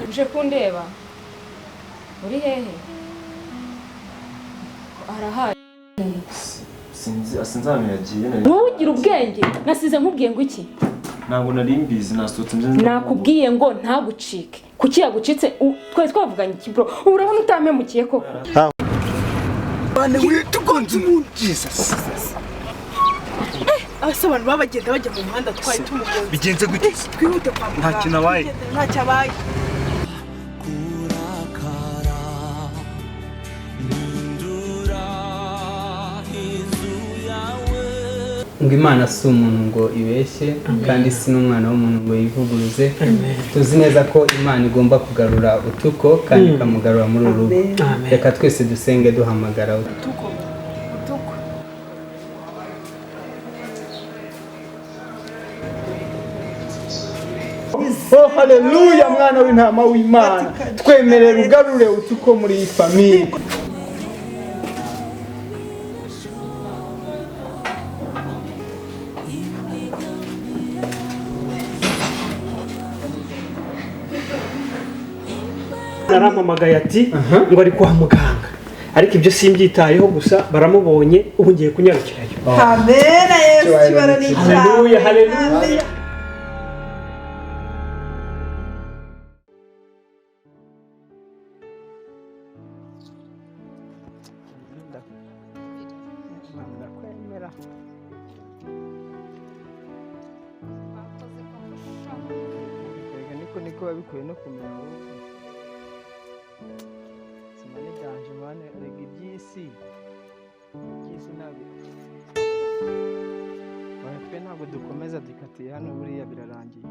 Uje kundeba uri hehe? Arahari. Sinzi ahantu yagiye. Ntugire ubwenge, nasize nkubwiye ngo iki? Ntabwo nari mbizi, nasohotse nje. Nakubwiye ngo ntagucike, kuki yagucitse? Twari twavuganye iki, bro? Ubu urabona utampemukiye koko? Jesus. Abase abantu baba bagenda bajya mu muhanda, twari tumugonze. Bigenze gute? Twihute kwa muganga. Nta kintu abaye. Ntacyo abaye. Kurakara mpindura inzu yawe. Ngo Imana si umuntu ngo ibeshye, kandi si n'umwana w'umuntu ngo yivuguruze. Tuzi neza ko Imana igomba kugarura Utuko kandi ikamugarura muri uru rugo. Reka twese dusenge duhamagara. Utuko, Utuko. Oh haleluya, mwana w'intama w'Imana, twemerera ugarure Utuko muri iyi famille. Narampamagaye ati ngo ari kwa muganga, ariko ibyo simbyitayeho, gusa baramubonye, ubu ngiye kunyarukirayo. Amen. Yesu, kibara ni icyawe. Haleluya, haleluya. Ndakwemera. Erega niko biba bikwiye no kumera wowe. Sima ni danger man, erega iby'isi ntabwo. Oya, twe ntabwo dukomeza, dukatiye hano, buriya birarangiye.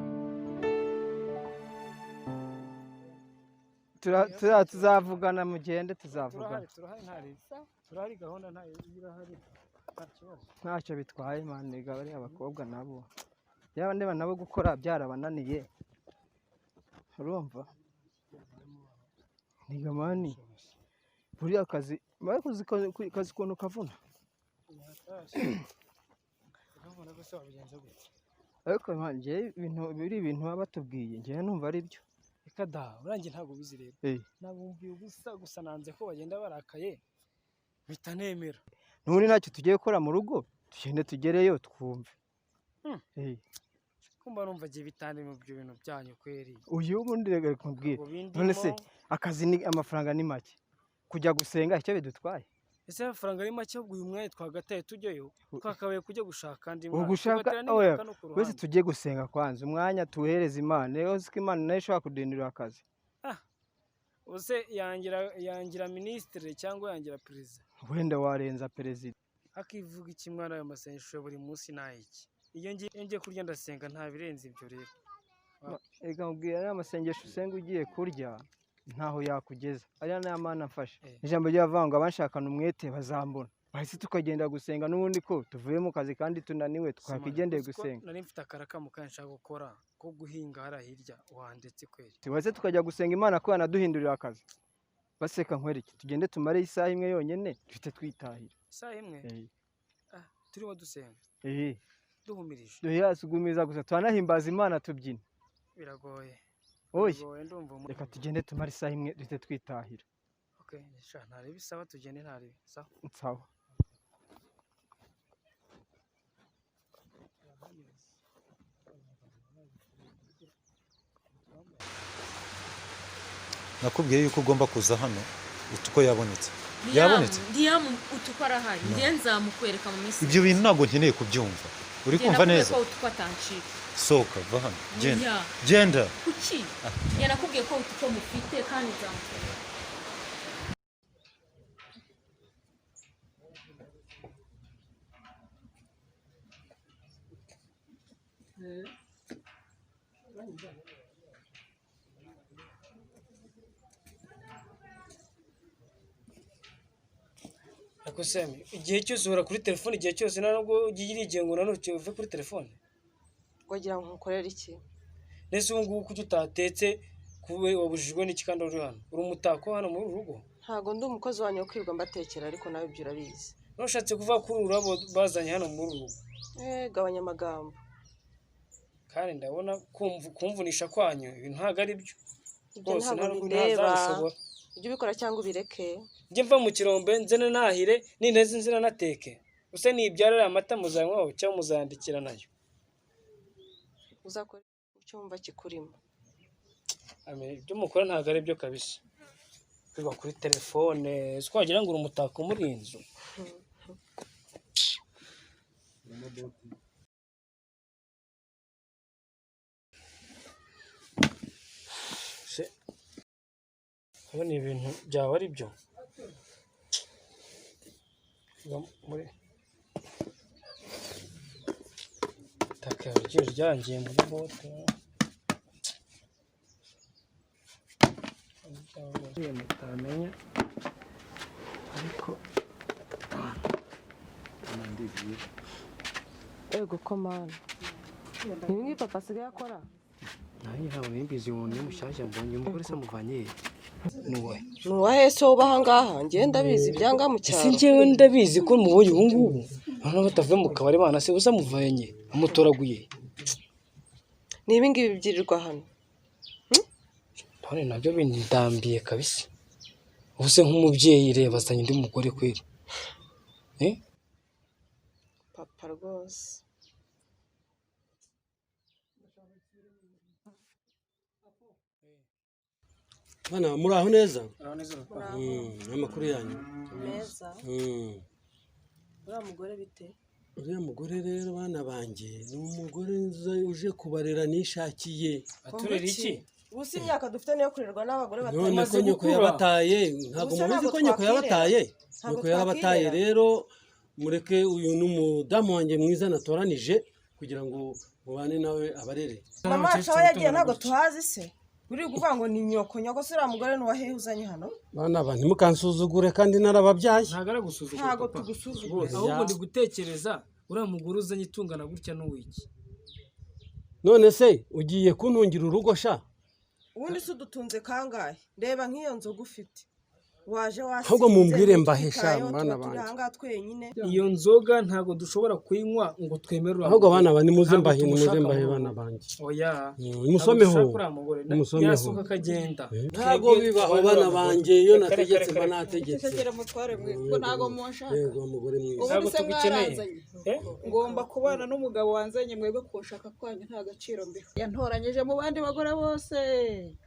Tuzavugana, mugende, tuzavugana. Turahari, gahunda ntayo irahari, nta kibazo. Ntacyo bitwaye man, erega bariya abakobwa nabo yaba ndeba nabo gukora byarabananiye, urumva niga man, buriya akazi ariko uzi kazi ukuntu kavuna. Urabona ko se wabigenza gute? Ariko man, njyewe ibintu biri, ibintu baba batubwiye, njyewe numva ari byo. Reka da, urangiye ntabwo ubizi rero. Nabumviye ubusa gusa, nanze ko bagenda barakaye mpita nemera. N'ubundi ntacyo tugiye gukora mu rugo, tugende tugereyo twumve. Kumba numva agiye bitande mu byo bintu byanyu kweri. Uyu ubundi reka nkubwire. Ngo bindimo. None se akazi ni amafaranga ni make, kujya gusenga icyo bidutwaye? Ese amafaranga ari make? Ahubwo uyu mwanya twagataye tujyayo, twakabaye kujya gushaka andi Ubu mwana, gushaka tugatera oya, n'ibiraka no ku wese ruhande. tujye gusenga kwanza, umwanya tuwuhereze Imana. Rero uzi ko Imana nayo ishobora kuduhindurira akazi. Ubuse yangira minisitiri cyangwa yangira perezida? Wenda warenza perezida. Akivuga iki mwana, ayo masengesho ya buri munsi ni ayiki? Iyo ngiye kurya ndasenga, nta birenze ibyo rero. Reka nkubwire, ariya masengesho usenga ugiye kurya ntaho yakugeza. Ariya ni amana amfasha. Ijambo ry'abavuga ngo abanshakana umwete bazambona. Bahise tukagenda gusenga, n'ubundi ko tuvuye mu kazi kandi tunaniwe, twakwigendeye Uzi ko gusenga. nari mfite akaraka mu kanya nshaka gukora ko guhinga hariya hirya, wandetse kweri. Wahise tukajya gusenga Imana ko yanaduhindurira akazi. Baseka nkwereke, tugende tumare isaha imwe yonyine, duhite twitahira. Isaha imwe? Ah, turimo dusenga? Duhumirije? Duhiyasugumiza gusa, turanahimbaza Imana, tubyina. Biragoye. Oya. Biragoye, ndumva Reka tugende tumare isaha imwe, duhite twitahira. Okay, sha ntarebe isaba, tugende, ntarebe sawa. Sawa. Nakubwiye yuko ugomba kuza hano. Utuko yabonetse, yabonetse. Liam, Utuko arahari, njye nzamukwereka mu minsi. Ibyo bintu ntabwo nkeneye kubyumva, uri Njye kumva nakubwiye neza? ko Utuko atancika. Sohoka, va hano, genda. Oya. Genda. Kuki? Njye nakubwiye ko Utuko mufite kandi nzamukwereka. Ariko Semi, igihe cyose uhora kuri telefone, igihe cyose, nta nubwo ugiye irigihe ngo unanuke uve kuri telefone. Wagira ngo nkukorere iki? Nese ubu ngubu kuki utatetse? Kuba wabujijwe n'iki kandi uri hano? Uri umutako hano muri uru rugo? Ntabwo ndi umukozi wanyu wo kwirirwa mbatekera, ariko nawe ibyo urabizi. Nushatse kuvuga ko uru rurabo bazanye hano muri uru rugo? Gabanya amagambo. Kandi ndabona kumvunisha kwanyu ibintu ntabwo ari byo. Ibyo Rwose ntabwo ntabwo bindeba. ntazabishobora. Ujye ubikora cyangwa ubireke. Njye mva mu kirombe nzene nahire ninteze inzira nateke. Use nibyara ariya mata muzanywaho cyangwa muzayandikira nayo. Uzakora icyo wumva kikurimo. Ibyo mukora ntabwo ari byo kabisa. Kwiga kuri telefone twagira ngo uri umutako muri iyi nzu. Se urabona ibintu byaba ari byo muri taka yagiye ryangiye muri bote. Mutamenya ariko Ego ko mana. Ni ibingibi papa asigaye akora? Nanjye ntabwo nimbizi umuntu mushyashya mbonye umugore se amuvanye he? Ni uwahe? Ni uwahe se uba aha ngaha? Njyewe ndabizi ibyanga mu cyaro. Ese njyewe ndabizi ko mubonye ubu ngubu noneho batavuye mu kabari bana se uza amuvanye amutoraguye. Ni ibingibi byirirwa hano. None nabyo bindambiye kabisa. Ubu se nk'umubyeyi reba azanye undi mugore kweri. Papa rwose. Bana muraho neza? Muraho neza papa. Amakuru yanyu? Meza. Uriya mugore bite? Uriya mugore rero bana banjye ni umugore uje kubarera nishakiye. Aturera iki? Ubu si imyaka dufite niyo kurerwa n'abagore None ko nyoko yabataye, ntabwo mubizi ko nyoko yabataye. Nyoko yarabataye rero mureke uyu ni umudamu wanjye mwiza natoranije kugira ngo mubane nawe abarere. Mama wacu aho yagiye ntabwo tuhazi se. Uri kuvuga ngo ni nyoko, nyoko se uriya mugore ni uwahehe uzanye hano? Bana ba ntimukansuzugure kandi narababyaye. Ntabwo ari gusuzugura. Ntabwo tugusuzugura. Ahubwo ndi gutekereza uriya mugore uzanye itungana gutya n'uwiki. None se ugiye kuntungira urugo sha? Ubundi se udutunze kangahe? Reba nk'iyo nzoga ufite. Waje wasinze. Ahubwo mumbwire mbahesha bana turi banjye. aha ngaha twenyine. Iyo nzoga ntabwo dushobora kuyinywa ngo twemere uriya Ahubwo mugore. bana ba nimuze Ntabwo mbahe nimuze tumushaka mbahe mu bana rugo. banjye. Oya. Musomeho. Ntabwo dushaka uriya mugore. Musomeho. Yasohoka akagenda. Ntabwo bibaho bana banjye iyo nategetse mba nategetse. Cecekera mutware mwe kuko ntabwo munshaka. Yego mugore mwiza. Ubundi se mwaranzanye. Ngomba kubana n'umugabo wanzanye mwebwe kunshaka kwanyu nta gaciro mbiha. Yantoranyije mu bandi bagore bose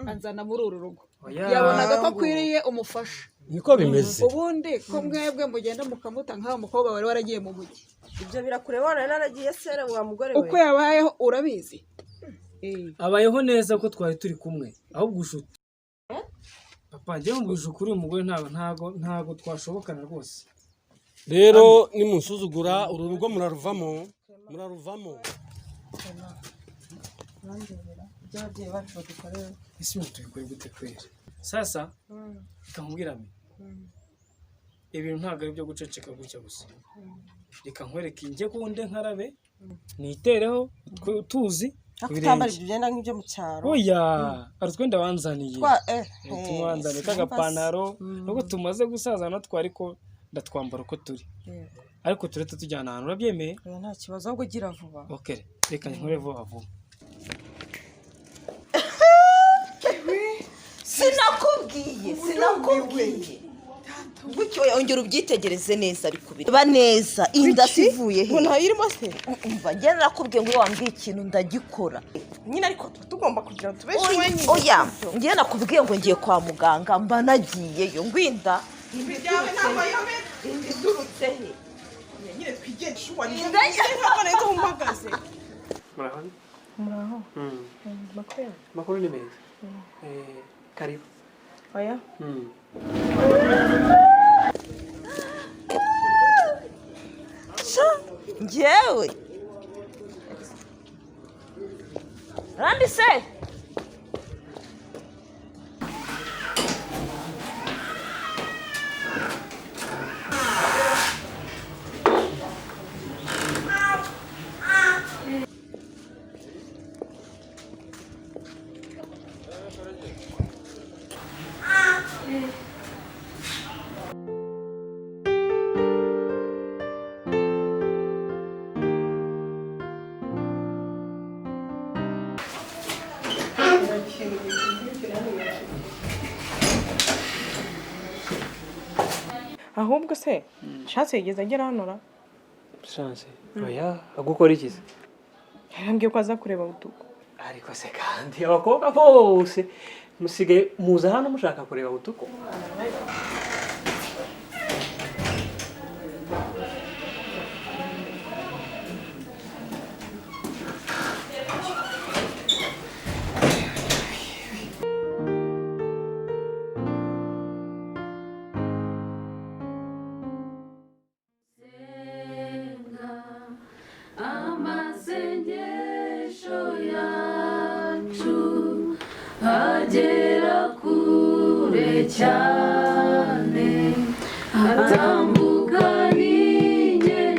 anzana muri uru rugo. Yabonaga ko akwiriye umufasha. Niko bimeze. Ubundi ko mwebwe mugenda mukamuta nk'aho mukobwa wari waragiye mu mujyi. Ibyo birakureba wana naragiye sere wa mugore we. Uko yabayeho urabizi. Abayeho neza ko twari turi kumwe ahubwo ushuti. Papa njyewe mbwije ukuri uyu mugore ntabwo twashobokana rwose. Rero nimunsuzugura uru rugo muraruvamo muraruvamo. Ibyo ababyeyi bacu badukorera. Ese ibintu tubikore gute kweri? Sasa reka nkubwire Ami. Ibintu ntabwo ari ibyo guceceka gutya gusa. Reka nkwereke njye kunde nkarabe nitereho tuzi Ariko utambara ibyo byenda nk'ibyo mu cyaro. Oya, hari utwenda wanzaniye. Tumwanzaniye sinumva se. k'agapantaro nubwo tumaze gusaza natwo ariko ndatwambara uko turi. Ariko turetse tujyana ahantu urabyemeye? Oya nta kibazo ahubwo gira vuba. Okay, reka nkore vuba vuba. Sinakubwiye gutyo ongera ubyitegereze neza ariko bireba neza inda sivuye he Ngo ntayirimo se? Umva njye narakubwiye ngo iyo wambwiye ikintu ndagikora Nyine ariko tuba tugomba kugira ngo tubeshe wenyine. Oya njye nakubwiye ngo ngiye kwa muganga mba nagiyeyo ngwinda Ibyawe ntabwo yobera. Inda iturutse he? Nyine twigendeshe uwa Inda ntabwo nari mpagaze. Muraho? Muraho. Amakuru yanyu? Amakuru ni meza. Karibu. Oya. Sha njyewe Randi se Ahubwo se Chance yigeze agera hano ra? Chance? Oya, agukora iki se? Yarambwiye ko aza kureba Utuko. Ariko se kandi abakobwa bose musigaye muza hano mushaka kureba Utuko? Amasengesho yacu agera kure cyane, atambuka n'inyenyeri.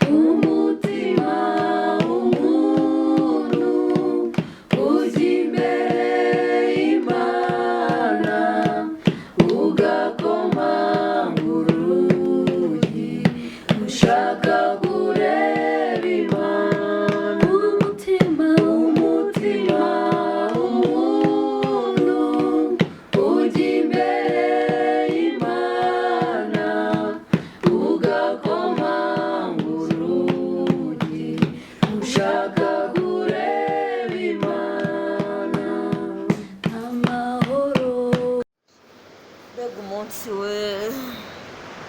Umutima w'umuntu ujya imbere y'Imana, ugakomanga urugi ushaka kureba Imana. Umutima, umutima w'umuntu ujya imbere y'Imana, ugakomanga urugi ushaka kureba Imana. Amahoro. Mbega umunsi we!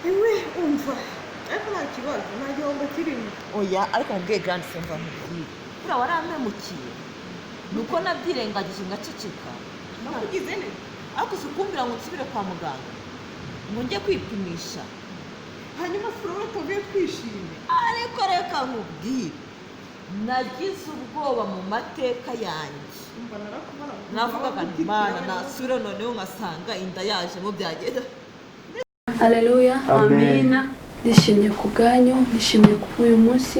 Iwe umva, ariko nta kibazo, nta gihombo kirimo. Oya, ariko mubwiye grande, mva nkubwire, buriya warampemukiye, ni uko nabyirengagije ngaceceka. Nakugize neza. Ariko si ukumbwira ngo nsubire kwa muganga ngo njye kwipimisha. Hanyuma furora tuvuye twishimye. Ariko reka nkubwire, nagize ubwoba mu mateka yanjye. Umva, narakubona. Navugaga nti Mana, nasubire noneho nkasanga inda yajemo, byagenda. Haleluya. Amen. Amina. Nishimye ku bwanyu, nishimiye ku uyu munsi.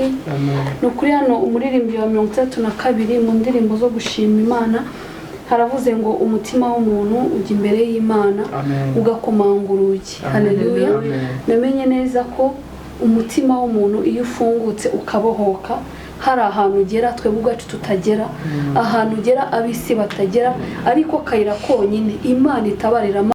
Ni ukuri hano umuririmbyi wa 62 mu ndirimbo zo gushima Imana haravuze ngo umutima w'umuntu ujya imbere y'Imana Amen. ugakomanga urugi. Amen. Haleluya. Amen. Namenye neza ko umutima w'umuntu iyo ufungutse ukabohoka, hari ahantu ugera twebwe ubwacu tutagera, ahantu ugera ab'isi batagera, ariko kayira konyine Imana itabarira.